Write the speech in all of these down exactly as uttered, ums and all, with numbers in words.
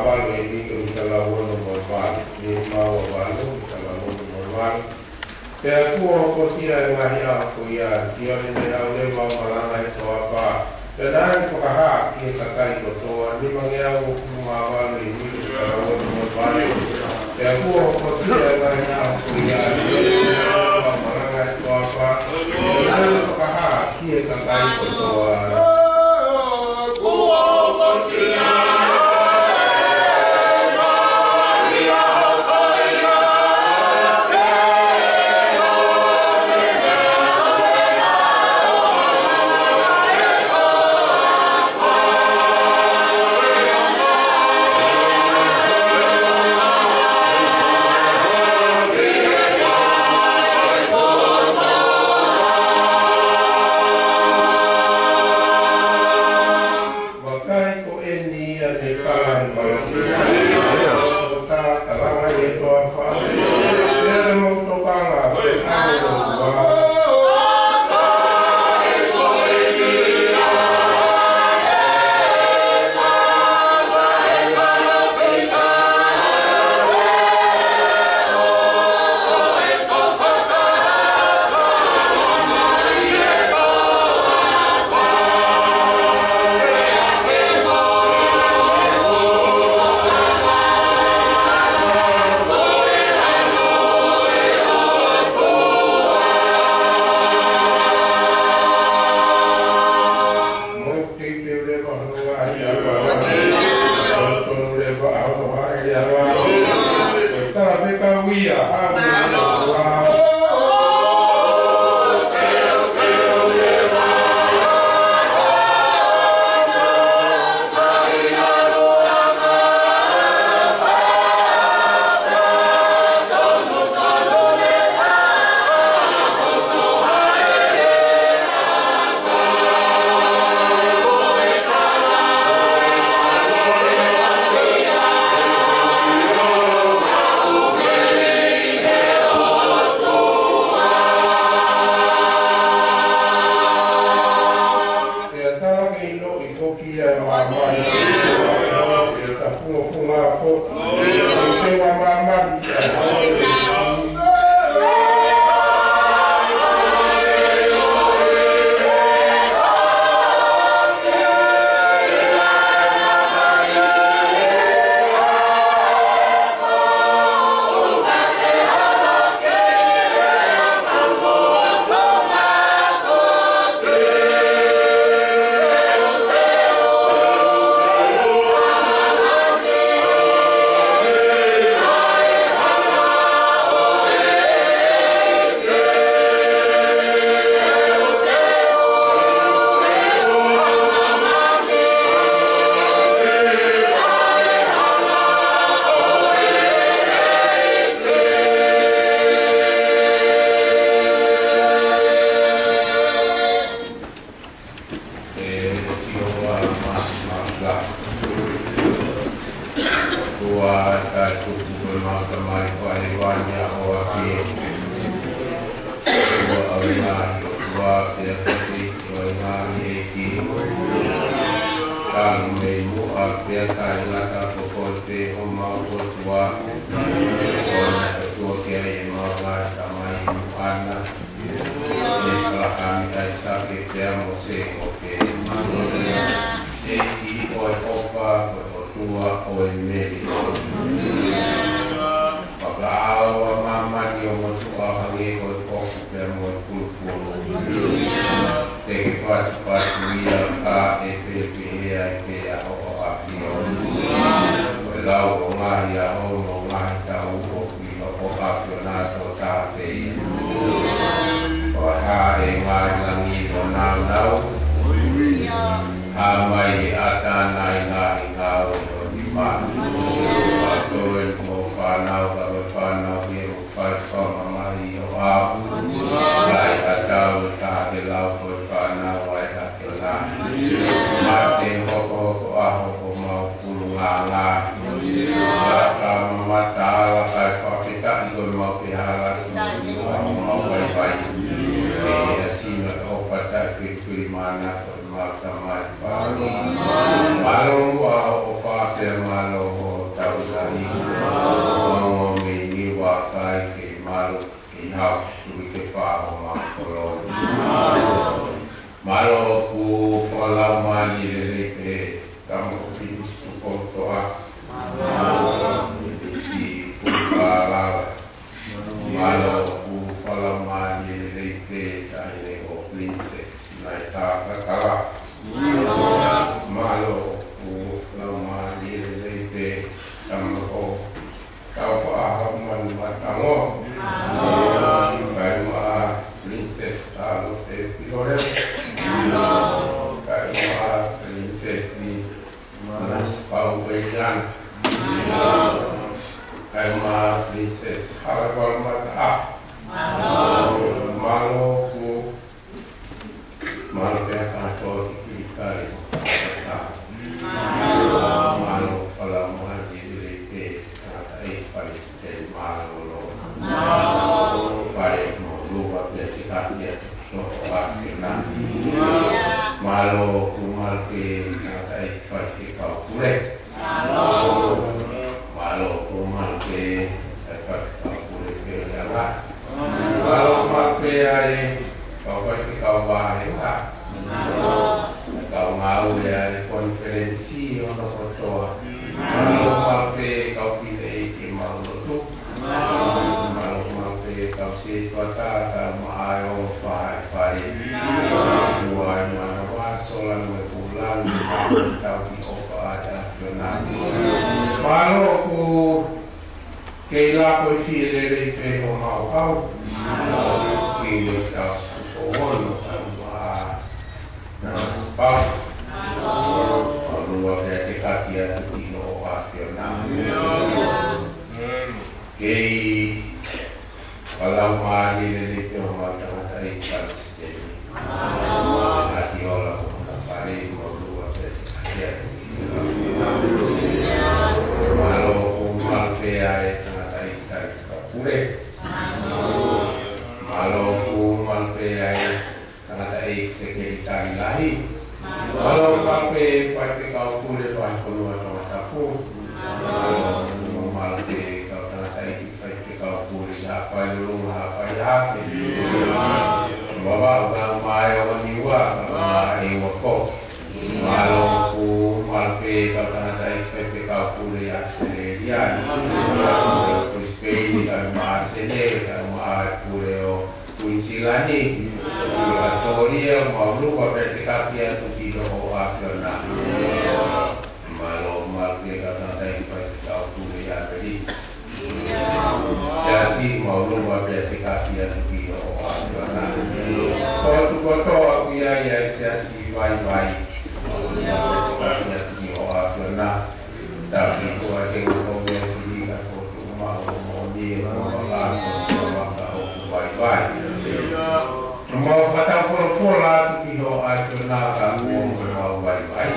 Valu ʻe ni ko e mita lau ono mo e valu. Nima ua valu, mita lau ono mo e valu. Pea kuo hokosia e ngaahi ʻaho ko ia, Sione ne haʻu leva ʻo malanga he toafa. Pea naʻa ne fakahā ki he kakai kotoa, nimangeau uofulu mā valu ʻe ni ko e mita lau ono mo e valu. Pea kuo hokosia e ngaahi ʻaho ko ia, Sione ne haʻu leva ʻo malanga he toafa. Pea naʻa ne fakahā ki he kakai kotoa. Vakai, ko eni ia ne kala he malanga. Ko e tā kalanga ʻi he toafa. Pea ʻoku mau tokanga ko e ʻAlo ʻo e ʻOtua. Mo e teitei leva hono ʻahiʻahiʻa. Mo e tonu leva hono ʻahiʻahiʻa. Ko e tala pē ka uia, ʻa e ʻOtua. Pea tala ke ʻiloʻi foki ʻa e māmani, pea tafungofunga foki, ʻo e teunga māmani ʻa e ʻE ʻOtua māfimafi, ʻOtua ʻa e tupu, ko homau Tamai ʻoku ʻi hēvani, ʻofa ke ʻoua ʻe ngaahi ʻOtua, pea ko e ʻofa ʻoku ngaahi ʻEiki. Talu mei muʻa pea taʻengata ko koe pē homau ʻOtua. ʻOua naʻa tuku kiate kimaua ʻa e ngaahi tamai ʻi muʻa na. ʻĒpalahame, ʻAisake pea mo Sēkope. ʻEiki ʻo e ʻofa, ko e ʻOtua ʻo e meli. Fakaʻauha ʻa māmani ʻo motuʻa hangē ko e kofu pea mo e fulufulu. Te ke patupatu ia kae pehē ai pē ʻa hoʻo ʻAfio. Ko e lau ʻo e ngaahi ʻaho mo e ngaahi taʻu ʻoku ʻi hoʻo ʻAfio na tokotaha pē ia. Ko e hā ʻa e ngaahi langi mo nāunau? Hā mai ʻa e ʻatā na ʻi he ngaahi ngāue ʻo e nima. Fakatonutonu hoʻo fānau, ka ko e fānau ia ʻoku fai fakamamahi ʻi ho ʻao. Lahi ʻatau ʻe taha ke lau ko e fānau ʻa e ʻAfio na. Mate, hokohoko ʻaho ko homau pulungāanga. Laka, mamata, ala kae fakafetaʻi ko homau pehē hala ki ho ʻao mo homau vaivai. Ke ʻasi mai ʻa e ʻofa taʻefilifilimānako ʻa homau Tamai Fakalelei. Mālō muʻa hoʻo ʻofa pea mālō hoʻo Ko Taufaʻahau Manumatango. Kae ʻumaʻā Princess Talote Pilote. Kae ʻumaʻā Princess Nanasipauʻu Eliana. Kae ʻumaʻā Princess Halapalamataʻaho. Mālō ʻoku mālō pē ʻa e kātoa ki Kilikali. Mālō Palaumalie Lelei pē, tangataʻeiki palesiteni mālōlō. Pale mo Lua pē te kakia to so ake na. Mālō ʻoku mālō pē tangataʻeiki faifekau pule. Mālō ʻoku mālō pē tangataʻeiki faifekau pule pē langa. Mālō ʻoku mālō pē ʻa e kau faifekau vāhenga. Kau ngāue ʻa e konifelenisi ʻo hono kotoa. Mālō ʻoku mālō pē kau fineʻeiki ʻemau lotu. Mālō ʻoku mālō pē kau sētuata, kau maʻa e ongo faʻē fale. Ua ʻi manava, sola mo e kula, mo e tau ki ʻofa ʻa e ʻAfiona. Mālō ʻoku kei lako ʻi he lelei pē homau kau. Ki he tau sikufono kau maʻa Nanasipauʻu. Mālō pē te kakia to ki hoʻo ʻAfiona. Kei Palaumalie Lelei pē homau tangataʻeiki palesiteni. ʻAkiola mo hona pale, mālō pē te kakia. Mālō ʻoku mālō pē ʻa e tangataʻeiki faifekau pule. Mālō ʻoku mālō pē ʻa e tangataʻeiki sekelitali lahi. Mālō ʻoku mālō pē faifekau pule fakafonua Tongatapu. Mālō ʻoku mālō pē kau tangataʻeiki faifekau pule Haʻapai Lulunga, Haʻapai Hahake. Vavau, Laumālie ʻo Niua, Laumālie ʻo Foki. Mālō ʻoku mālō pē kau tangataʻeiki faifekau pule ʻAositelēlia, Brisbane, kau maʻa Senē, kau maʻa e pule ʻo Kuinisilani, Vikatōlia, mālō pē te kakia to ki hoʻo ʻAfiona. Mālō, mālō pē kau tangataʻeiki faifekau pule ʻAmelika. Siasi, mālō pē te kakia to ki hoʻo ʻAfiona. Ko e tuʻu kotoa ʻoku ʻi ai ʻa e siasi vaivai. Mālō pē te kakia to ki hoʻo ʻAfiona. Taki ko e te ko me ki ka ko tu ma o mo ni e ko ma ka ko tu ma ka o ku vaivai. Mau fakatau folofola atu ki hoʻo ʻAfiona ka kuo mau vaivai.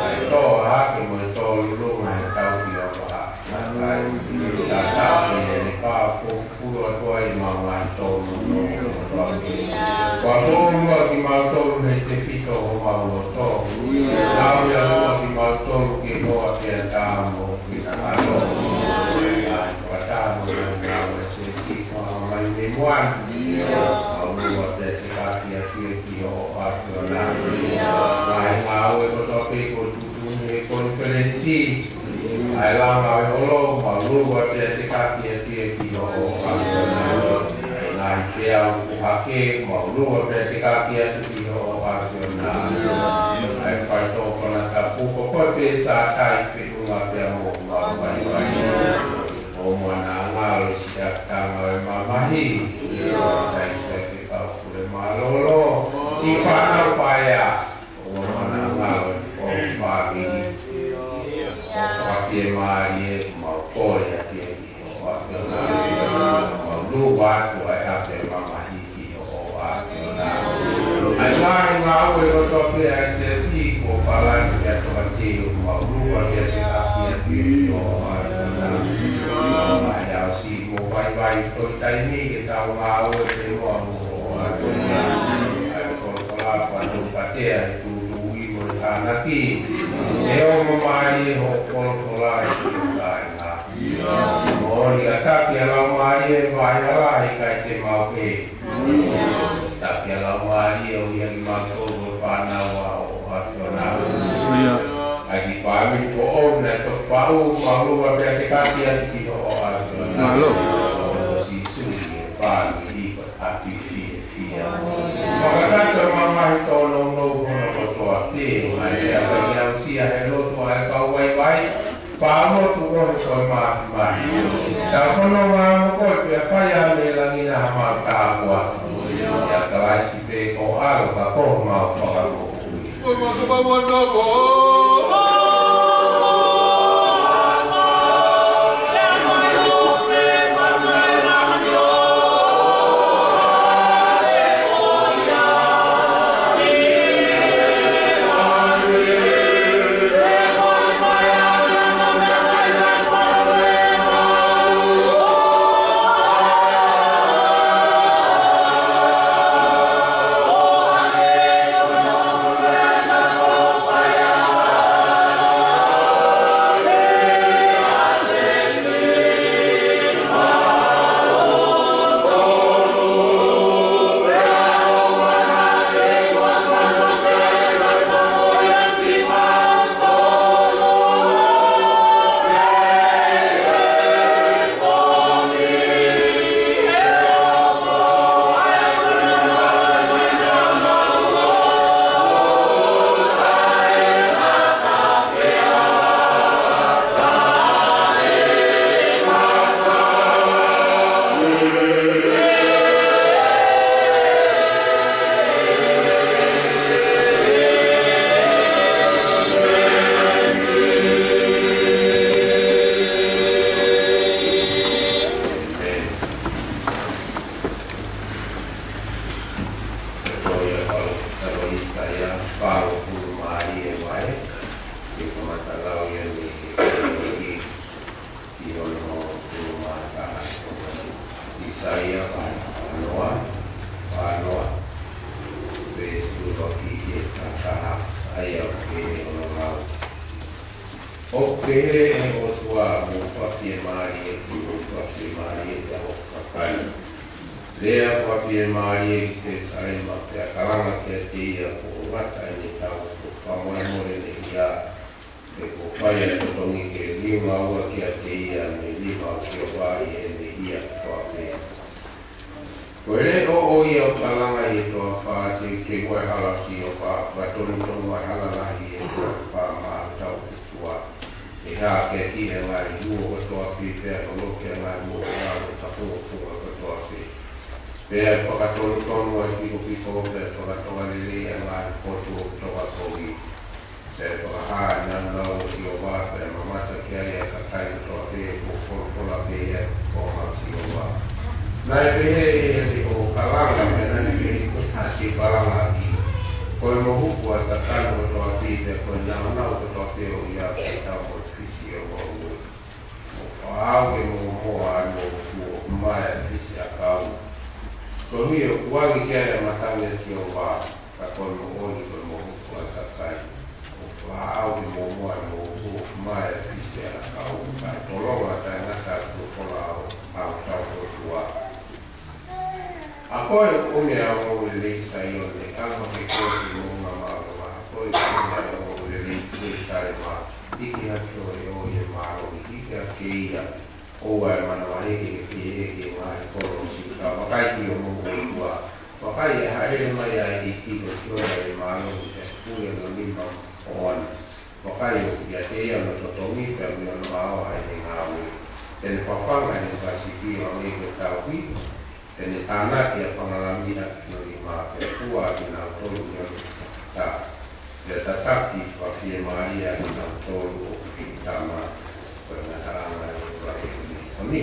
Kae toʻo hake mo e tō lulunga he tau ki o ka. Kae tata ki he ne ka ko pulu atu ai mau ngaahi tō lulunga. Kua tō lulunga ki mau tō lulunga he tefito homau loto. Nau ia lulunga ki mau tō lulunga ki hoa pea tā mo ki na alo. Kae tata mo e ngaahi ngāue se si kua mai me muan. Mau lua pea te kakia ki hoʻo ʻAfiona. Ngaahi ngāue kotoa pē ko tutu he konifelenisi. ʻA e langa ʻo e holo, mau lua pea te kakia ki hoʻo ʻAfiona. ʻA e ngaahi peau ʻoku hake, mau lua pea te kakia ki hoʻo ʻAfiona. ʻA e faitoʻo konatapu ko koe pē Sātai feʻunga pea mo mau vaivai. ʻO muana ngalo si a tanga e mamahi. Tai sai ke kau pule mālōlō. Si fānau paea. ʻO muana ngalo ʻo fāmili. ʻO fāmili mo kole ʻa e ʻOtua. Mau lua atu ʻa e ʻapi mamahi ki hoʻo ʻAfiona. ʻA e ngaahi ngāue kotoa pē ʻa e siasi kuo palani pea toka te u mau lua pea te kakia ki hoʻo ʻAfiona. ʻA e ʻausi mo vaivai ko e taimi ke tau ngāue pē mo hoʻo ʻAfiona. ʻA e kolokola pea tau patea e tūtūʻi mo e tānaki. ʻE ʻomo mai hoʻo kolokola ʻi he kāinga. Moʻoni ka taki ʻa e Laumālie ʻi he vaʻa hala ʻe ʻikai te mau pehē. Taki ʻa e Laumālie ʻo ʻiate kimautolu ko e fānau ʻa hoʻo ʻAfiona. ʻA e kiʻi fāmili foʻou naʻe toki faʻu, mau lua pea te kakia ki hoʻo ʻAfiona. Mālō. ʻO Sīsū ʻi he fāmili ko e ʻapi fiefia. Fakataha mamahi tōnounou hono kotoa pē, mai pea ka ia usia he lotu ʻa e kau vaivai. Pea motu koe ko e mafimafi. Tau fanongo mo koe pea fai ʻa e meʻa ʻi langi na ha mau tāpuaki. ʻIa Kalaisi pē ko ho ʻAlo ka ko homau Fakamoʻui. Ko ia pau, talo ʻIsaia, pau pulu mā ʻi he vahe, ʻi he kamata lau ia mei he veesi ʻi hono hongofulu mā taha. ʻIsaia vahe fā noa, fā noa, veesi ʻuluaki ki he taha taha, ʻa ia ʻoku pehē hono lau. ʻOku pehē ʻe he ʻOtua, mou fakafiemālie, mou fakafiemālie ʻa hoku kakai. Lea fakafiemālie ki Selusalema, pea kalanga kiate ia kuo ngata ʻene tau, kuo fakamolemole ʻene hia, he kuo fai ʻa e totongi ke liunga ua kiate ia mei he lima ʻo Sihova ʻi heʻene hia kotoa pē. Ko e leʻo ia ʻoku kalanga ʻi he toafa, teuteu ʻa e hala ʻo Sihova, fakatonutonu ʻa e hala lahi ʻi he toafa maʻa hotau ʻOtua. ʻE hākeakiʻi ʻa e ngaahi huo kotoa pē, pea loloki ʻa e ngaahi huo ʻo e ʻalu ʻo tafungofunga kotoa pē. Pea ʻe fakatonutonu ʻa e pikopiko, pea fakatokalelei ʻa e ngaahi potu ʻoku tokakovi. Pea ʻe fakahā ʻa e nāunau ʻo Sihova, pea ʻe mamata ki ai ʻa e kakai kotoa pē, kuo folofola pē ʻa e fofonga ʻo Sihova. Naʻe pehē ʻe he leʻo kalanga, pea naʻe pehē ko e hā siʻi kalanga ʻaki? Ko e mohuku ʻa e kakano kotoa pē, pea ko e nāunau kotoa pē ʻo ia ʻoku tau mo fisi ʻo vaue. Mou fakaʻau ke mou moʻua ʻa e mohuku, ʻo hū mai ʻa e fisi ʻakau. Koeʻuhi ʻoku angi ki ai ʻa e matangi ʻa Sihova, ka ko e moʻoni ko e mohuku ʻa e kakai. Mou fakaʻau ke mou moʻua ʻa e mohuku, ʻo hū mai ʻa e fisi ʻakau. Kae tolonga taʻengata ʻa e folofola ʻa hotau ʻOtua. ʻA koe ʻoku ʻomi ʻa e ongoongolelei ʻi Saione, kalanga ke koe ki he moʻunga māʻolunga. ʻA koe ʻoku ʻomi ʻa e ongoongolelei ʻi Selusalema, hiki hake ʻo ʻi he mālohi, hiki hake ia, ʻoua ʻe manavahē ke ke fehiʻa ki he ngaahi kolo ʻo Siuta. Vakai ki homou ʻOtua, vakai ʻe hāʻele mai ʻa e ʻEiki ko Sione ʻi he mālohi, pea pule hono nima ʻoʻona. Vakai ʻoku ʻiate ia hono totongi, pea mei hono ʻao ʻa ʻene ngāue. Te ne fafanga ʻene mukasuʻi ʻo hangē ko e tauhi, te ne tānaki ʻa e fanga lami ʻaki hono nima, pea fua ʻa kinautolu mei hono tā. Pea tataki fakafiemālie ʻa kinautolu ʻoku fili tama. Ko e ngataʻanga ʻo e ʻEvaselio ni.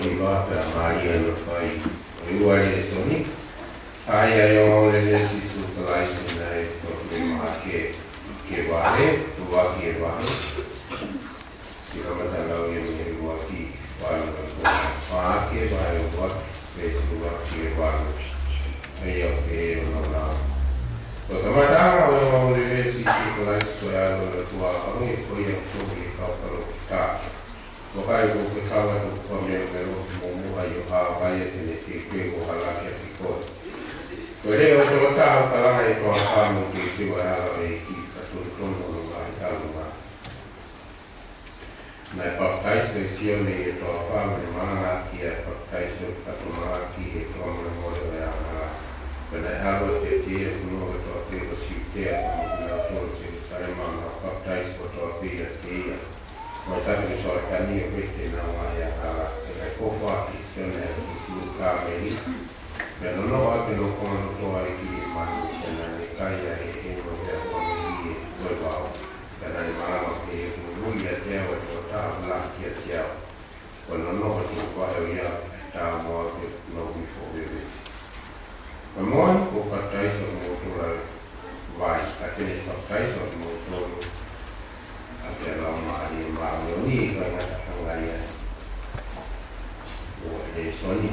Ko e vaka mālie ʻa e fai ʻo e ua lēsoni. ʻA ia ʻa e ongoongolelei ʻo Sīsū Kalaisi naʻe toki maʻu ke, ke vahe, ʻuluaki e vahe. Sio kamata lau ia mei he ʻuluaki, valu ʻa e ua. Maʻake vahe ua, veesi ʻuluaki ki he valu. ʻA ia ʻoku pehē hono lau. Ko e kamataʻanga ʻo e ongoongolelei ʻo Sīsū Kalaisi ko e ʻAlo ʻo e ʻOtua, ʻa ia ko ia ʻoku tohi ʻi he kau palōfita. Vakai, ʻoku ou fekau atu ko e meʻa meʻa ʻoku momoʻa ʻi ho haʻo vaʻe te ne teuteu ho hala kiate koe. Ko e leʻo ʻo e tokotaha ʻoku kalanga ʻi he toafa mo teuteu ʻa e hala ʻo e ʻEiki, ka tonu tonu hono ngaahi ʻalunga. Naʻe papitaiso ʻa Sione ʻi he toafa mo ne malangaʻaki ʻa e papitaiso ʻo e fakatomala ki he fakamolemole ʻo e angahala. Pea naʻe ʻalu atu ʻiate ia ʻa e fonua kotoa pē ʻo Siutea, pea mo kinautolu ʻi Selusalema, ʻo nau papitaiso kotoa pē ʻiate ia. Ko e tapu ʻo Sioatani ʻo pehē te nau maʻu ʻa e angahala, pea naʻe kofu ʻaki ʻe Sione ʻa e tūtū kāmeli, pea nonoʻo ʻaki hono konga loto ʻa e kiʻi manu, pea naʻa ne kai ʻa e heʻenga ʻo e ʻaho mei he ʻuha vao, pea naʻa ne malanga ʻo pehē, Ui atu ʻa e tokotaha ʻoku lahi kiate au, ko e nonoʻo atu ʻa e vaʻe ʻo ia, ʻe tā mo au ke u nofo hifo ʻo vevesi. Ko e moʻoni kuo u papitaiso kimoutolu ʻaki e vai, ka te ne papitaiso kimoutolu ʻaki ʻa e Laumālie Māʻoniʻoni. Ko e ngataʻanga ia ʻo e lēsoni.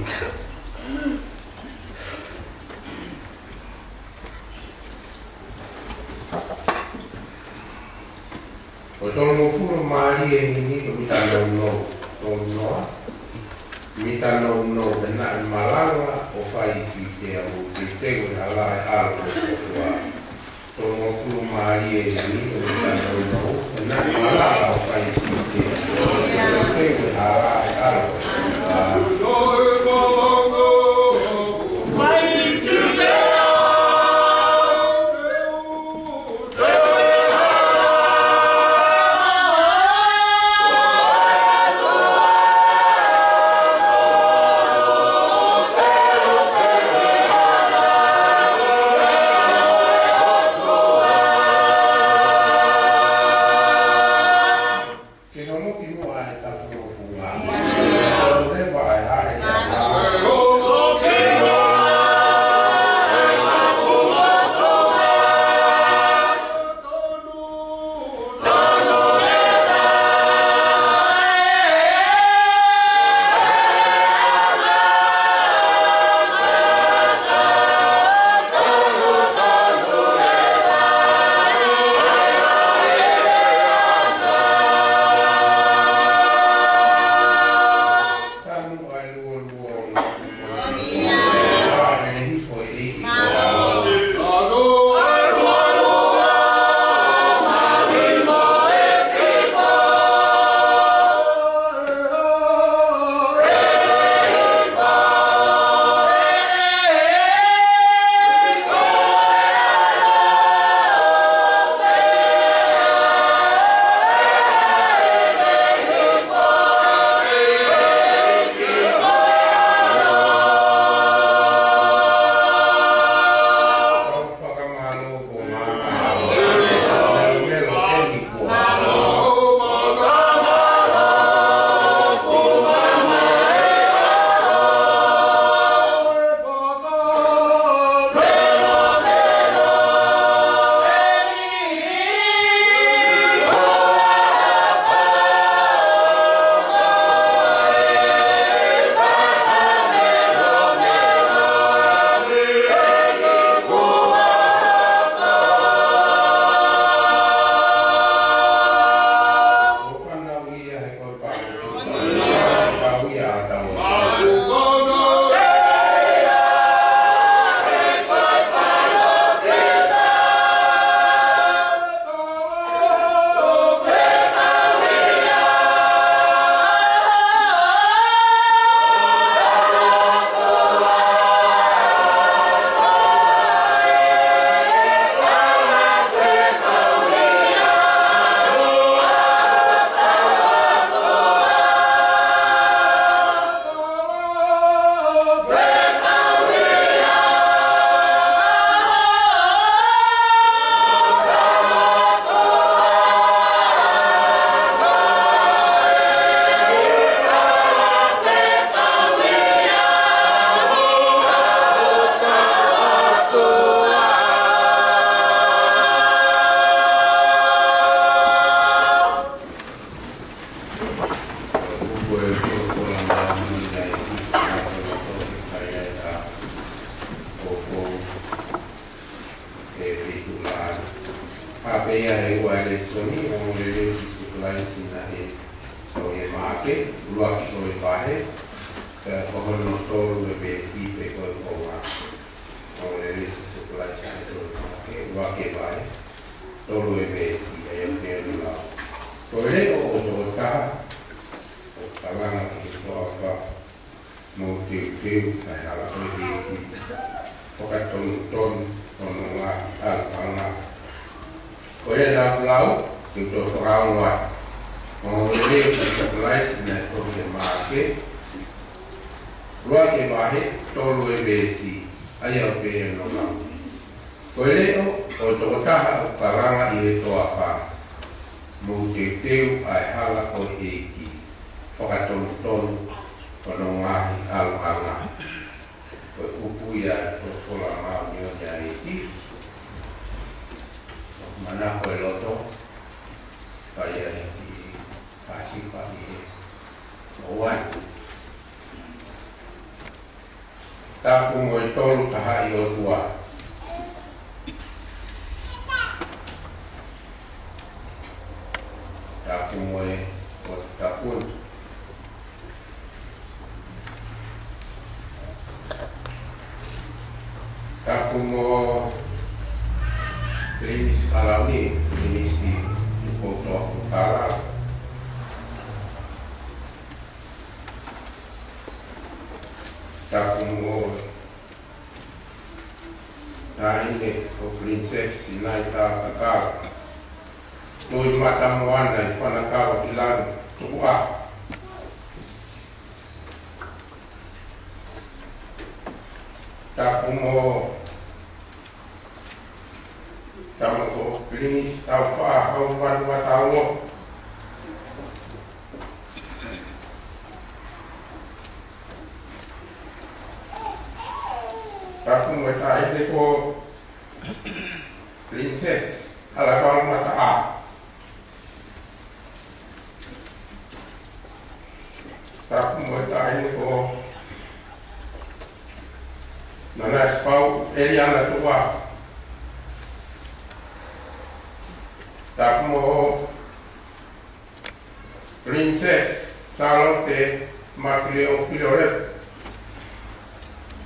Ko e tolungofulu mālie ʻeni ko e mita nounou, tolu noa, mita nounou, pea naʻe malanga ʻo fai ʻi Siutea, ʻo teuteu ʻa e hala ʻo e ʻAlo ʻo e ʻOtua. Tolungofulu mālie ʻeni ko e mita nounou, pea naʻe malanga ʻo fai ʻi Siutea, ʻo teuteu ʻa e hala ʻo e ʻAlo ʻo e ʻOtua. Ke ka moki muʻa e tapu ʻo funga. Ko e lamau ni naʻe ʻi ai ʻa e ʻOtua ʻi he ʻaho ko ia ʻa e ʻaho ko ē ʻe fitu lahi. Pea pehē ʻe he ua lēsoni, ongoongolelei ʻo Sīsū Kalaisi naʻe tohi ʻe Maʻake, ʻuluaki ko e vahe, pea ko hono tolu e veesi pē ko e konga. Ongoongolelei ʻo Sīsū Kalaisi naʻe tohi ʻe Maʻake, ʻuluaki vahe, tolu e veesi, ʻa ia ʻoku ne lau. Ko e leʻo ʻo e tokotaha ʻoku kalanga ki he toafa, mou teuteu ʻa e hala ʻo e ʻEiki, fakatonutonu hono ngaahi ʻaluʻanga. Ko ia naʻa ku lau, te u toe fakaongo atu. Ongoongolelei ʻo Sīsū Kalaisi naʻe tohi ʻe Maʻake, ʻuluaki vahe, tolu e veesi, ʻa ia ʻoku pehē hono lau. Ko e leʻo ʻo e tokotaha ʻoku kalanga ʻi he toafa, mou teuteu ʻa e hala ʻo e ʻEiki, fakatonutonu hono ngaahi ʻaluʻanga. Ko e ʻupu ia ʻo e folofola māʻoniʻoni ʻa e ʻEiki. Manako e loto, ka ia ʻi he fasi pa ʻi he ʻoua. Tapu mo e Tolu Tahaʻi ʻOtua. Tapu mo e ʻOtua tapu. Tapu mo Pilinisi Kalauni, Pilinisi Tupou Toa Kutala. Tapu mo Taʻahine ko Princess Sinai Takakala. Tuʻi mata moana ʻi Fanakava ki langi, tuku ā. Tapu mo Tama ko Pilinisi Taufaʻahau Manuataulo. Tapu mo e taʻahine ko Princess Halakau Mataʻā. Tapu mo e taʻahine ko Nanasipau Eliana Tua. Tapu mo Princess Salote Makileo Pilorepu.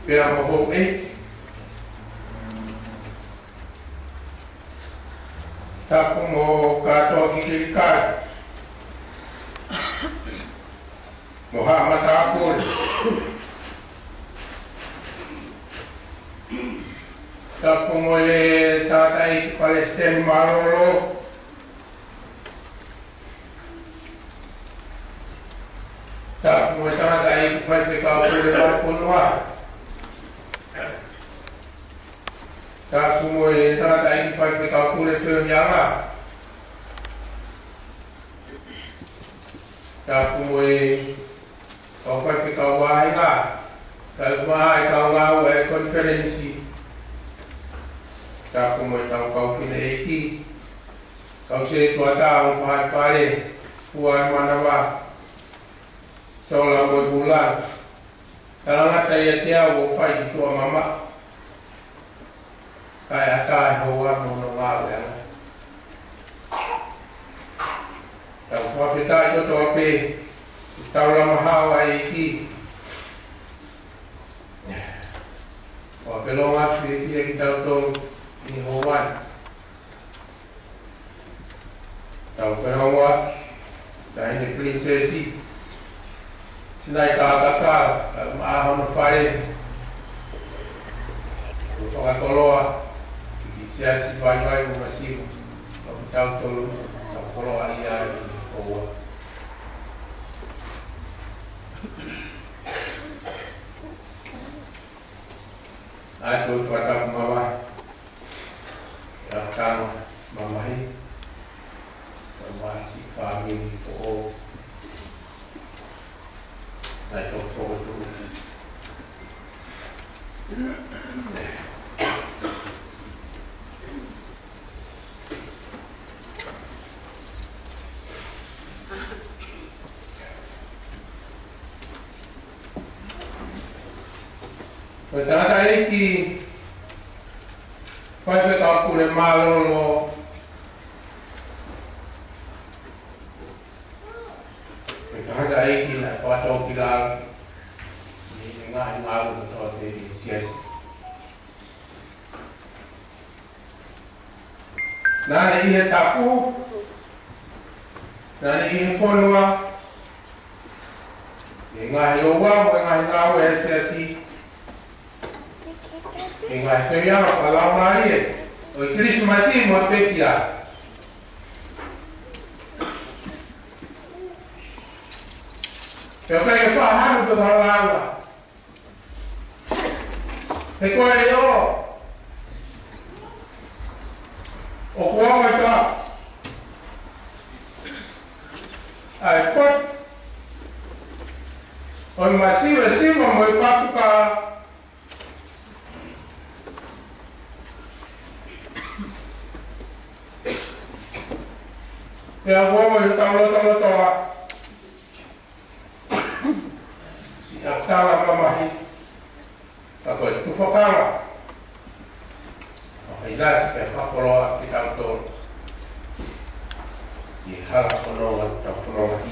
Pea mo houʻeiki. Tapu mo kātoa kiʻi kau. Mo haʻa matāpule. Tapu mo e tangataʻeiki palesiteni mālōlō. Tapu mo e tangataʻeiki faifekau pule māfonua. Tapu mo e tangataʻeiki faifekau pule feohiʻanga. Tapu mo e kau faifekau vāhenga, kau maʻa e kau ngāue ʻa e konifelenisi. Tapu mo e kau kau fineʻeiki, kau sētuata ʻo e fale, fua e manava, sola mo e kula. Talangata ʻiate au ʻo fai ki tuʻa mamaʻo. Kae ʻatā e houa mo hono ngāueʻanga. Tau fakafetaʻi kotoa pē, tau lama hao ʻa e ʻEiki. ʻO ʻapeloa atu e ʻEiki kiate kitautolu ʻi he houa ni. Tau pehē ua, taʻahine Pilinisesi Sinai Takakala, kae ʻumaʻā hono fale. Tau fakakoloa, ki he siasi vaivai mo masiva, ʻo kitautolu, tau koloaʻia ai ʻi he houa. ʻA e toe fakatapu mavahe. Tau tau mamahi. Tau mamahi siʻi fāmili ko ē. Naʻe toki fokotuʻu. Ko e tangataʻeiki faifekau pule mālōlō, ko e tangataʻeiki naʻe fakatōkilalo ʻi he ngaahi ngāue kotoa pē ʻi he siasi. Naʻa ne ʻi he tafu, naʻa ne ʻi he fonua, ʻi he ngaahi ouau, ʻi he ngaahi ngāue ʻa e siasi, ʻi he ngaahi feiā fakalaumālie ʻo e Kilisimasi mo e pekia. Pea ʻoku ʻikai ke fakahanu pe ko ha langa. He ko e leʻo ʻoku ʻomai ʻe he toa ʻa e potu ʻo e masiva siva mo e papuka. Pea ʻoku ʻomai ʻe hotau lotolotoa siʻa tala mamahi, ka ko e tufakanga ʻo e ʻaisi pea fakakoloa kitautolu ʻi he hala fononga ʻoku tau fononga ai.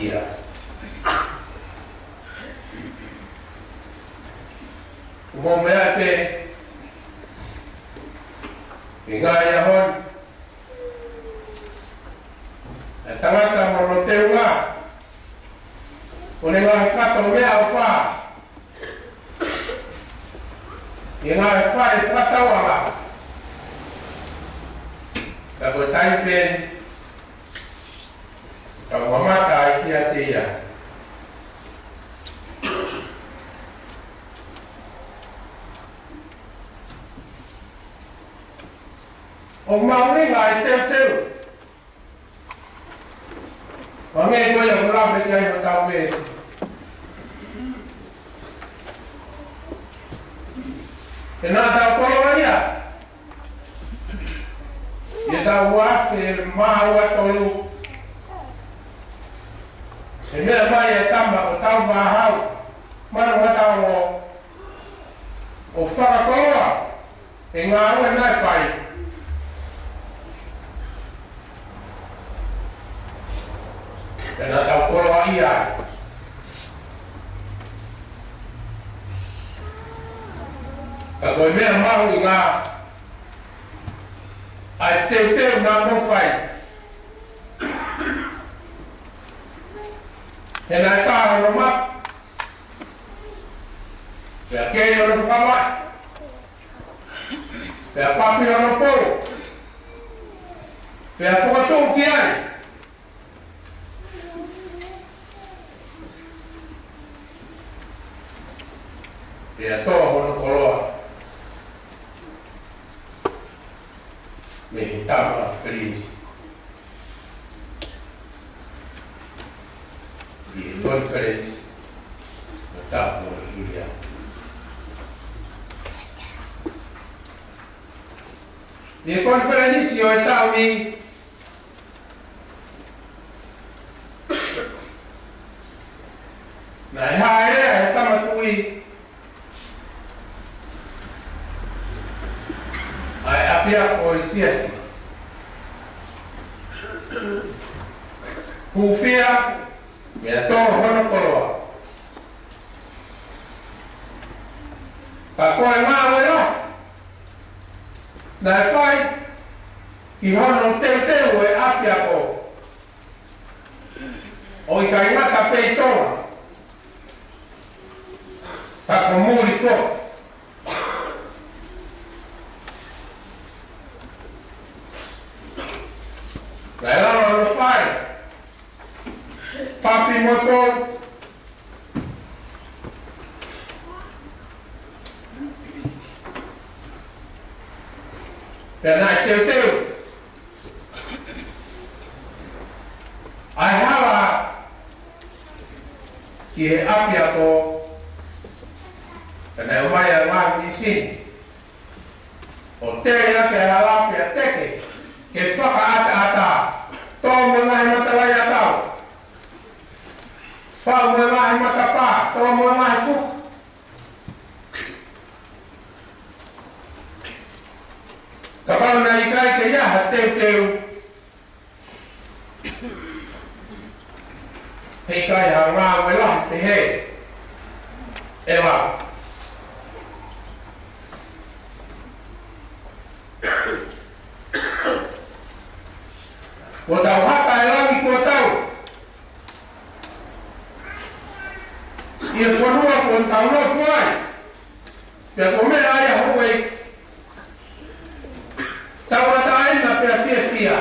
ʻOku mou meʻa pē ʻi he ngaahi ʻaho ni, ʻa e tangata mo hono teunga, ʻo ne ngaahi kato meʻaʻofa ʻi he ngaahi fale fakatauʻanga. Ka ko e taimi pē ʻoku tau mamata ai kiate ia, ʻoku mahuʻinga ʻa e teuteu. Hangē ko ia ʻoku lave ki ai hotau veesi, te na tau koloa ia ʻi he taʻu ua afe mā ua tolu. ʻE meʻa mai e tama ko Tauvahau, manu hatau ʻo, ʻo fakakoloa e ngāue naʻe fai. Pea na tau koloa ia. Ka ko e meʻa mahuʻinga ʻa e teuteu naʻa mou fai. He naʻe tā hono maka, pea kei hono fakamaʻi, pea papi hono pou, pea fakatuʻu ki ai, pea tō hono koloa mei he tama pilinisi ʻi he konifelenisi ʻo e taʻu kuo hili. ʻI he konifelenisi ʻo e taʻu ni, naʻe hāʻele ʻa e tama tuʻi ʻa e ʻapiako ʻo e siasi, hūfia, pea tō hono koloa. Ka ko e ngāue lahi naʻe fai ki hono teuteu ʻo e ʻapiako, ʻoku ʻikai ngata pē ʻi Tonga, ka ko muli foki. Naʻe lava hono fai, papi mo e pou, pea naʻe teuteu ʻa e hala ki he ʻapiako, pea naʻe ʻomai ʻa e ngaahi mīsini ʻo tei ʻaki ʻa e hala pea teke ke fakaʻataʻatā, tō mo e ngaahi mata laiʻakau, pau mo e ngaahi matapā, tō mo e ngaahi fuka. ha teuteu. He ʻikai ha ngāue lahi pehē ʻe lava. Kuo tau haka e langi kuo tau ʻi he fonua kuo tau nofo ai. Pea ko e meʻa ia houʻeiki, tauʻatāina pea fiefia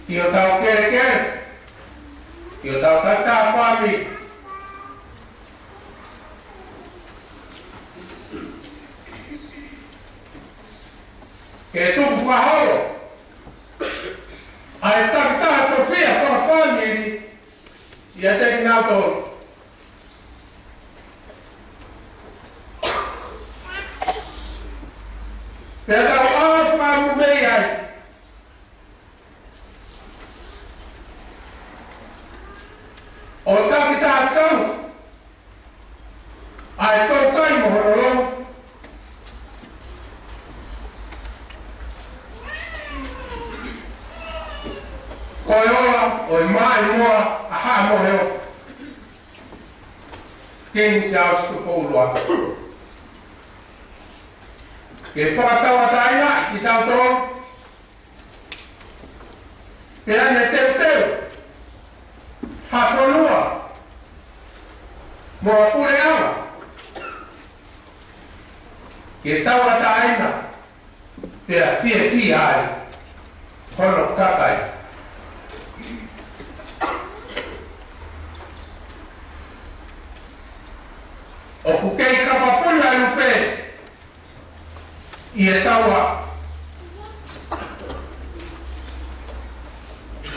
ʻi hotau kelekele, ʻi hotau takitaha fāmili, ke tuku fakaholo ʻa e takitaha tofiʻa fakafāmili ʻiate kinautolu. Pea tau ʻā fakaʻamu mei ai ʻo takitaha tau ʻa e taukai mo hono lotu. Ko e ola ʻo e maʻimoa ʻa Haʻa Moheofo, Kingi Siaosi Tupou ʻUluaki, ke fakatauʻatāina kitautolu, pea ne teuteu ha fonua mo ha puleʻanga ke tauʻatāina pea fiefia ai hono kakai. ʻOku kei kapapuna e lupe ʻi he taua.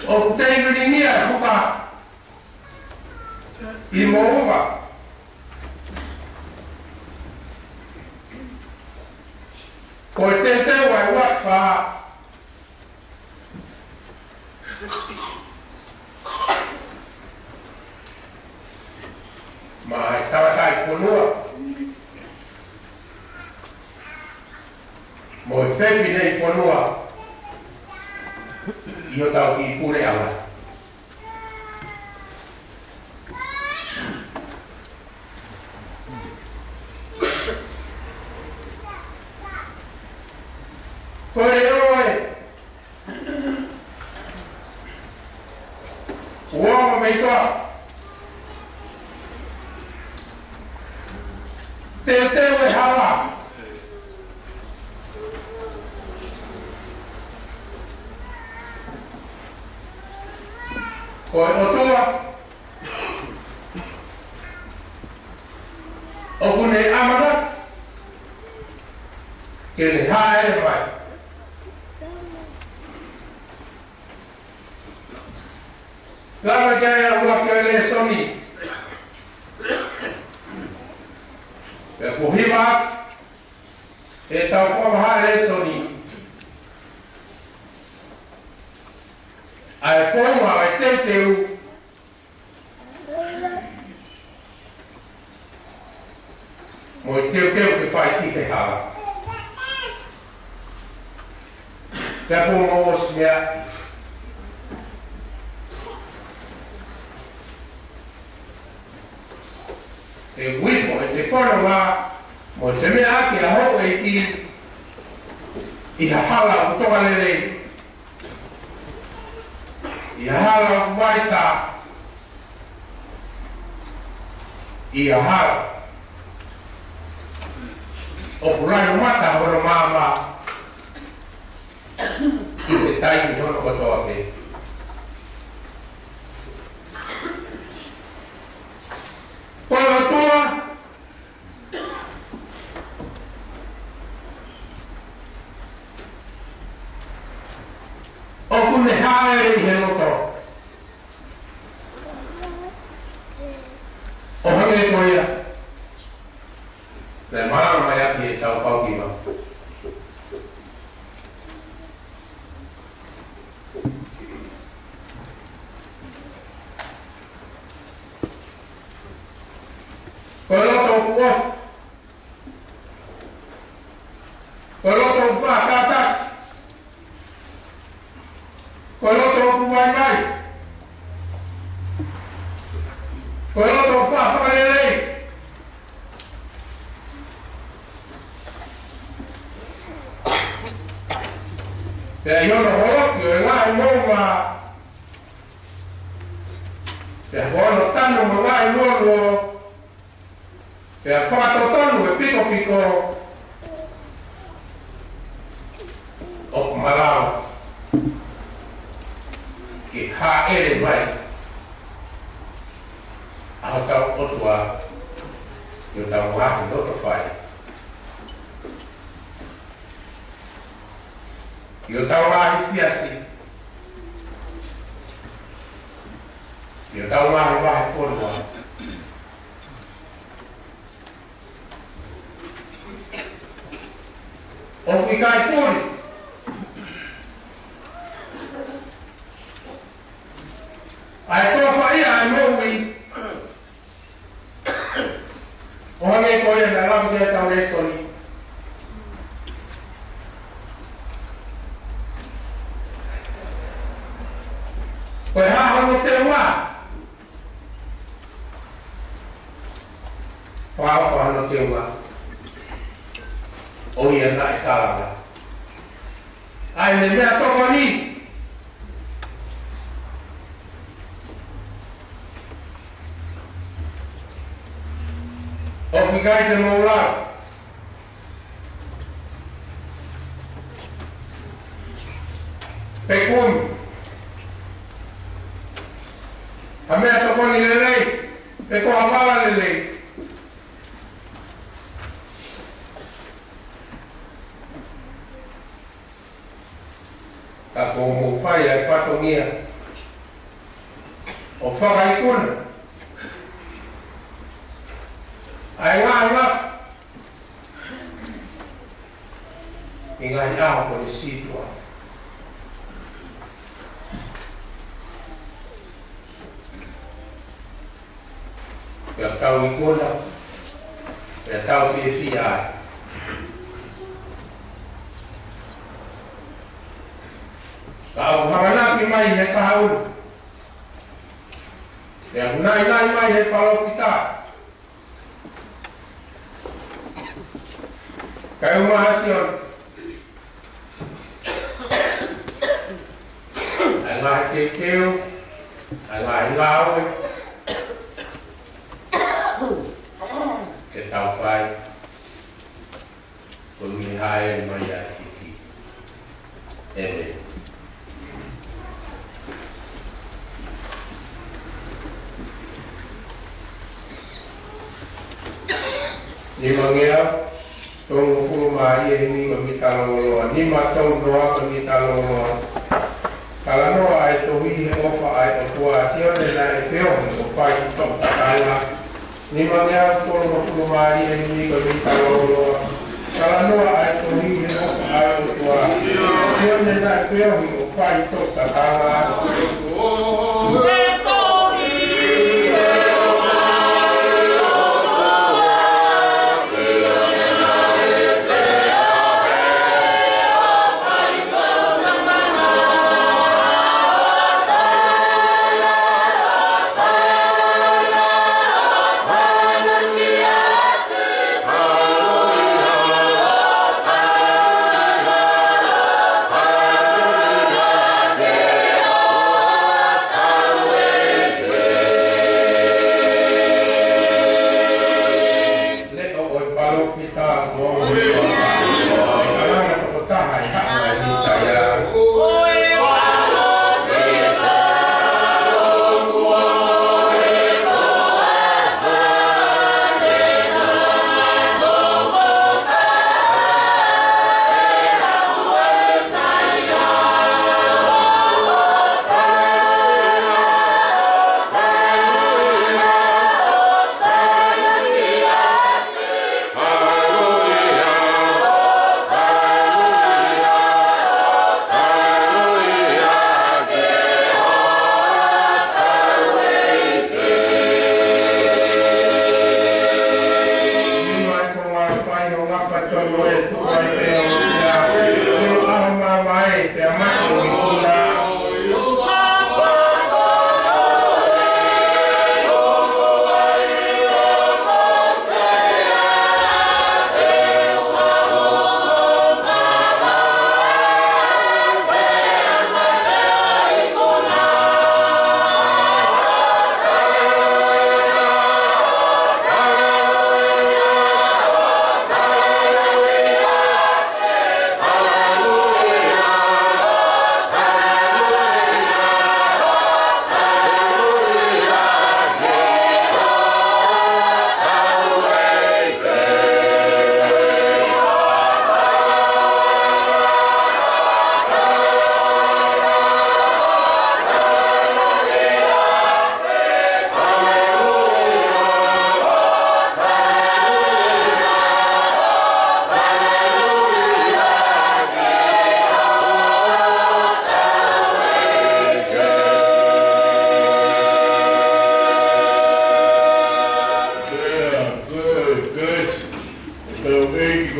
ʻOku kei vilingia e huka ʻi Moʻunga. Ko e teuteu ʻa e uaifā maʻa e tangataʻi fonua mo e fefine fonua ʻi hotau kiʻi puleʻanga. Ko e ʻoe uama mei toa. Teuteu e hala. Ko e ʻOtua ʻoku ne ʻamanaki ke ne hāʻele mai. Lava ke ʻai ʻa e ʻuluaki ʻo e lēsoni. Pea kuo hiva ʻetau fakavahaʻa lēsoni, ʻa e founga ʻo e teuteu mo e teuteu ke fai ki he hala. Pea kuo mou ʻosi meaʻi e uifo ʻete fononga mo e meʻa ki he houʻeiki ʻi ha hala ʻoku tonga lelei, ʻi ha hala ʻoku vaitā, ʻi ha hala ʻoku lanu mata hono maama ʻi he taimi hono kotoa pē. Ko e ʻOtua ʻoku ne hāʻele ʻi he loto. ʻO hangē ko ia naʻe malanga mai ʻaki ʻetau kau kiʻi mā. Ko e loto ʻoku ofi, ko e loto ʻoku faʻa kātaki, fakalelei. Pea ʻi hono holoki ʻo e ngaahi moʻunga, pea ko hono tanu mo e ngaahi luoluo, pea fakatotonu e pikopiko, ʻoku malava ke hāʻele mai ʻa hotau ʻOtua ʻi hotau ngaahi loto fai, ʻi hotau ngaahi siasi, ʻi hotau ngaahi vahefonua. ʻOku ʻikai puli ʻa e toafa ia ʻa e moʻui ʻo hangē ko ia naʻe lave ki ai ʻetau lēsoni. Ko e hā hono teunga? Fakaʻofa hono teunga, ʻo ia naʻe kalanga ʻa ʻene meʻatokoni. ʻOku ʻikai te mou lau pe kumi ha meʻatokoni lelei, pe ko ha vala lelei, ka kuo mou fai ʻa e fatongia ʻo fakaikuna ʻa e ngaahi ngafa ʻi he ngaahi ʻaho kuo ne situʻa. Pea tau ikuna, pea tau fiefia ai. Ka ʻoku hamanaki mai he kahaʻu, pea ʻoku naʻinaʻi mai he palōfita, kae ʻumaʻā ʻa Sione, ʻa e ngaahi teuteu, ʻa e ngaahi ngāue ke tau fai, koeʻuhi he hāʻele mai ʻa e ʻEiki. ʻĒmeni. Nimangeau tolungofulu mā ua ʻi he nima mita lōloa, nima tolu noa mita lōloa. Talanoa ʻa e tohi He ʻOfa ʻa e ʻOtua, Sione naʻe feohi ʻo fai toʻu tatala. Nimangeau tolungofulu mā ua ʻi he nima mita lōloa. Talanoa ʻa e tohi He ʻOfa ʻa e ʻOtua, Sione naʻe feohi ʻo fai toʻu tatala. Leʻo ʻo e palōfita, ʻo e kalanga tokotaha ʻi he haʻa ʻo e Mīsaia.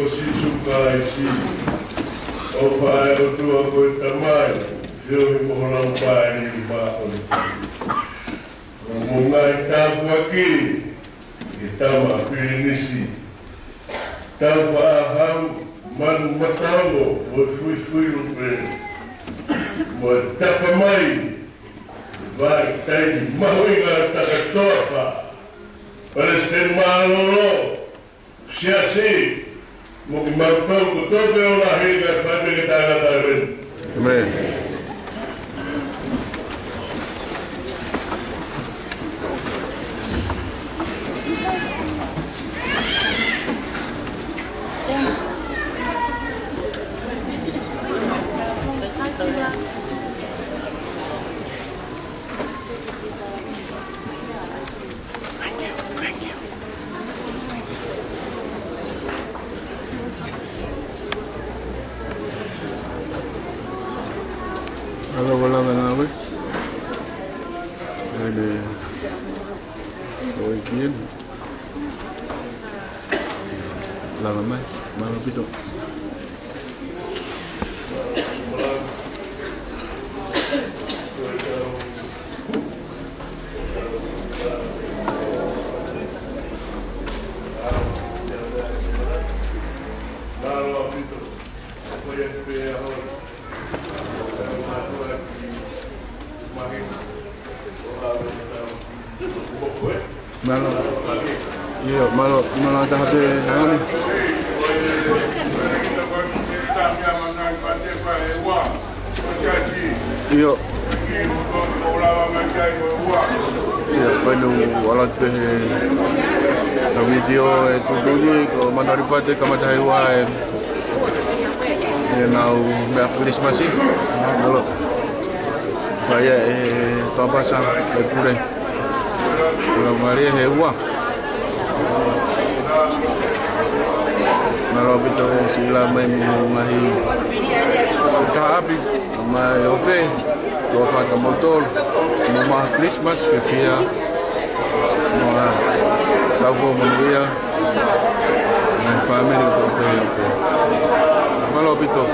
Ko Sīsū Kalaisi, ʻofa ʻa e ʻOtua ko e Tamai, feohi mo ho Laumālie Māʻoniʻoni. Mo e ngaahi tāpuaki ʻa e tama pilinisi, taufaʻāhau, manu mataongo, mo e fuifui lupe, mo e tapa mai, vaʻe taimi mahuʻinga ʻa e Takatoafa, Palesiteni Mālōlō, Siasi, mo kimautolu kotoa pē ʻo lahi ka fai pē ke taʻengata ʻa e ʻEiki. ʻĒmeni. ʻAlu ʻo lava ngāue. ʻAlu ʻo ʻEiki eni. Lava mai, mālō ʻaupito. Mālō. ʻIo, mālō, mālō taha pē Hāni. ʻIo. ʻIo, pea ʻoku ala atu pē he, he vitiō ʻe tuʻutuʻuni, ko Manuaripate kamata he ua ʻa e ʻenau meʻa Kilisimasi. Mālō. Fai ʻe he toʻa pasa ʻa e pule. Mālō mālie he ua. Mālō ʻaupito e siʻi lava mai mo e ngaahi kahaʻapi, mai ʻo pē, toʻa fata mo tolu, mo e meʻa Kilisimasi, fiefia. Mo e tau foʻi monūʻia. Mo e fāmili kotoa pē ʻo pē. Mālō ʻaupito.